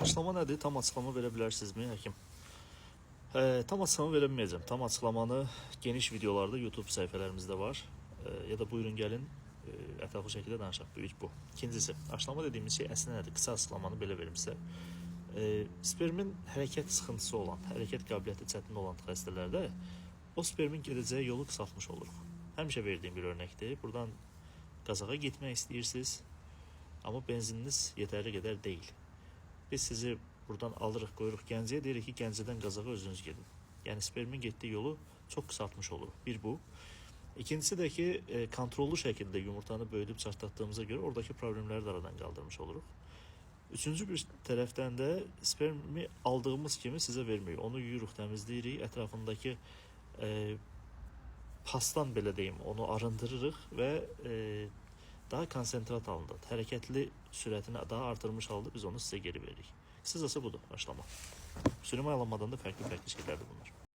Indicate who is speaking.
Speaker 1: Aşılama nədir? Tam açıqlama verə bilərsinizmi, həkim? Tam açıqlama verə bilməyəcəm. Tam açıqlamanı geniş videolarda YouTube səhifələrimizdə var. Ya da buyurun gəlin, ətraflı şəkildə danışaq. Bu bu. İkincisi, aşılama dediyimiz şey əslində nədir? Qısa açıqlamanı belə verim sizə. Spermin hərəkət sıxıntısı olan, hərəkət qabiliyyəti çətin olan xəstələrdə o spermin gedəcəyi yolu qısaltmış oluruq. Həmişə verdiyim bir örnəkdir. Buradan Qazaxa getmək istəyirsiniz, amma benzininiz yetərli qədər deyil. Biz sizi buradan alırıq, qoyuruq Gəncəyə, deyirik ki, Gəncədən Qazaxa özünüz gedin. Yəni spermin getdiyi yolu çox qısaltmış oluruq. Bir bu. İkincisi də ki, kontrollu şəkildə yumurtanı böyüdüb çatlatdığımıza görə oradakı problemləri də aradan qaldırmış oluruq. Üçüncü bir tərəfdən də spermi aldığımız kimi sizə vermirik. Onu yuyuruq, təmizləyirik, ətrafındakı pastan belə deyim, onu arındırırıq və daha konsentrat halında, hərəkətli sürətini daha artırmış halda biz onu sizə geri veririk. Qısacası budur aşılama. Sürü mayalanmadan da fərqli-fərqli şeylərdir bunlar.